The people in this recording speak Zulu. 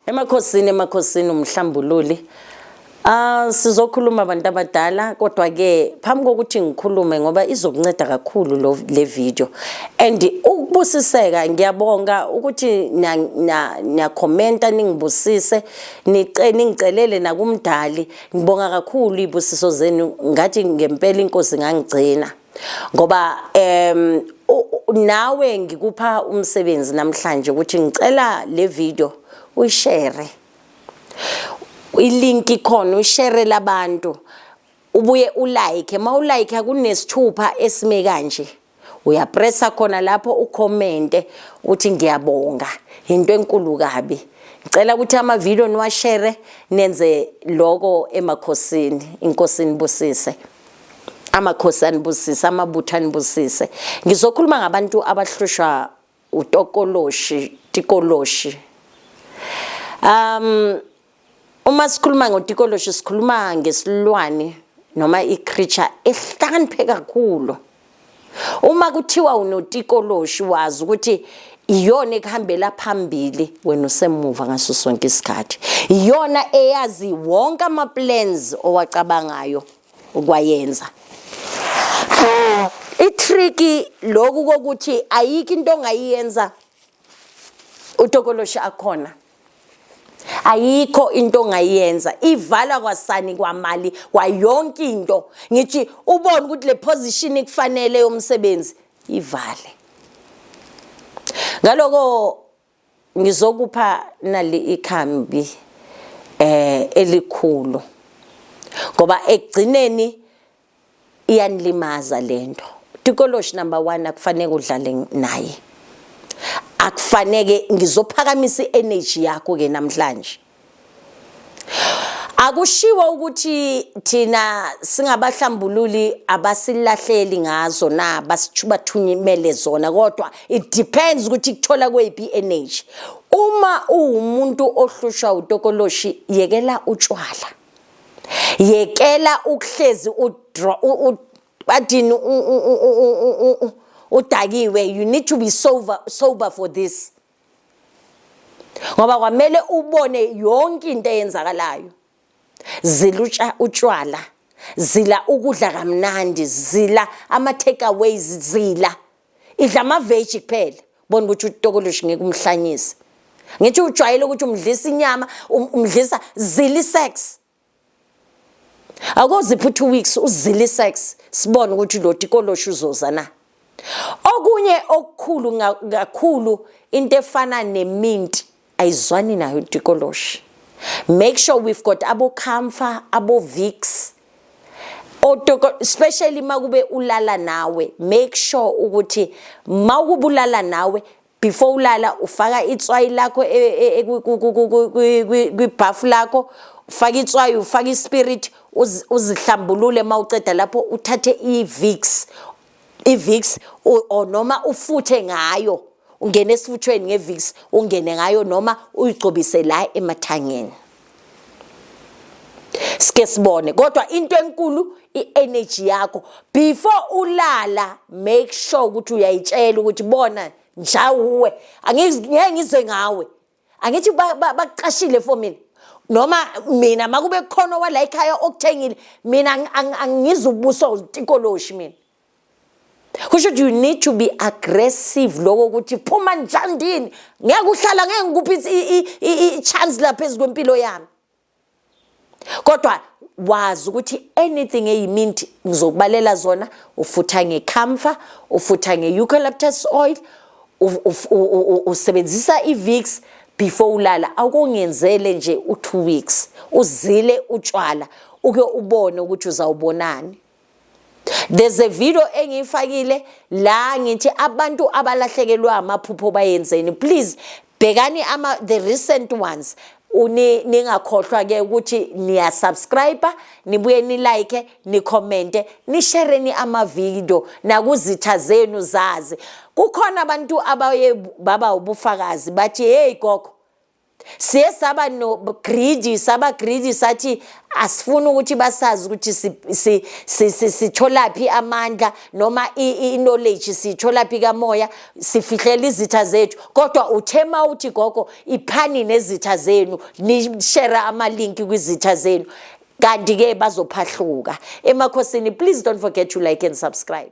Emakhosini, emakhosini, umhlambululi. Ah, sizokhuluma abantu abadala, kodwa ke phambi kokuthi ngikhulume, ngoba izokunceda kakhulu lo le video and ukubusiseka, ngiyabonga ukuthi niyakhomenta, ningibusise, nice ningicelele nakumdali. Ngibonga kakhulu izibusiso zenu. Ngathi ngempela inkosi ngangigcina, ngoba nawe ngikupha umsebenzi namhlanje ukuthi ngicela le video uyishare, ilink ikhona, uyishare labantu, ubuye ulike. Mawulike, kunesithupha esime kanje, uyapressa khona lapho, ucommente uthi ngiyabonga. Into enkulu kabi, ngicela ukuthi ama-video niwashare, nenze loko emakhosini. Inkosi nibusise, amakhosi anibusise, amabutho anibusise. Ngizokhuluma ngabantu abahlushwa utokoloshi, tikoloshi. Uma sikhuluma ngotikoloshi, sikhuluma ngesilwane noma i-creature ehlakaniphe kakhulu. Uma kuthiwa unotikoloshi, wazi ukuthi iyona ekuhambela phambili, wena usemuva ngaso sonke isikhathi. Iyona eyazi wonke ama-plans owacabangayo ukwayenza. I-tricky lokhu kokuthi ayikho into ongayiyenza utokoloshi akhona, ayikho into ongayenza, ivala kwasani, kwamali, kwayonke into. Ngithi ubone ukuthi le position ikufanele yomsebenzi, ivale. Ngaloko ngizokupha nali ikhambi elikhulu, ngoba ekugcineni iyanilimaza lento. Tikoloshi number 1, akufanele udlale naye, akufaneke. Ngizophakamisa i-energy yakho ke namhlanje. Akushiwo ukuthi thina singabahlambululi abasilahleli ngazo na basithubathumele zona, kodwa it depends ukuthi kuthola kweyiphi i-energy. Uma uwumuntu ohlushwa utokoloshi, yekela utshwala, yekela ukuhlezi bathini, udakiwe. You need to be sober, sober for this, ngoba kwamele ubone yonke into eyenzakalayo. Zila utshwala, zila ukudla kamnandi, zila ama-takeaways, zila, idla ama-veg kuphela. Bona ukuthi utokoloshi ngeke umhlanyise. Ngithi ujwayele ukuthi umdlisa inyama, umdlisa, zila i-sex. Akoziphi u-2 weeks, uzile i-sex, sibone ukuthi lo tikoloshi uzoza na. Okunye okukhulu kakhulu, into efana neminti ayizwani nayo utikoloshi. Make sure we've got abo camphor, abo Vicks. Otoko, especially makube ulala nawe, make sure ukuthi mawukubulala nawe, before ulala ufaka itswayi lakho kwibhafu lakho, ufaka itswayi, ufaka ispirit, uzihlambulule. Mawuceda lapho, uthathe i-Vicks, i-Vicks or noma ufuthe ngayo, ungene esifuthweni nge-Vicks, ungene ngayo noma uyigcobise la emathangeni, sike sibone. Kodwa into enkulu, i-energy yakho before ulala, make sure ukuthi uyayitshela ukuthi bona njawuwe, angeke ngizwe ngawe. Angithi bakuqashile for mina, noma mina makube khona wala ekhaya okuthengile, mina angizubuswa utikoloshi mina. Kusho ukuthi you need to be aggressive, lokho ukuthi phuma njandini, ngeke uhlala, ngeke ngikuphi i-chance lapha phezu kwempilo yami. Kodwa wazi ukuthi anything eyiminti ngizokubalela zona: ufutha ngecamphor, ufutha nge-eucalyptus oil, usebenzisa i-Vicks before ulala. Awukongenzele nje u-2 weeks, uzile utshwala, uke ubone ukuthi uzawubonani. There's a video engiyifakile la ngithi abantu abalahlekelwa amaphupho bayenzeni. Please bhekani ama the recent ones. Uni ningakhohlwa ke ukuthi niya subscribe, nibuye ni like, ni comment, ni share ni ama video nakuzitha zenu zazi. Kukhona abantu abaye baba ubufakazi, bathi, "Hey gogo." Siye saba no greedy, saba greedy, sathi asifuni ukuthi basazi ukuthi sitholaphi amandla noma i-knowledge siyitholaphi kamoya, sifihlela izitha zethu. Kodwa uthema uthi, gogo, iphani nezitha zenu, ni-share ama-link kwizitha zenu, kanti-ke bazophahluka emakhosini. Please don't forget to like and subscribe.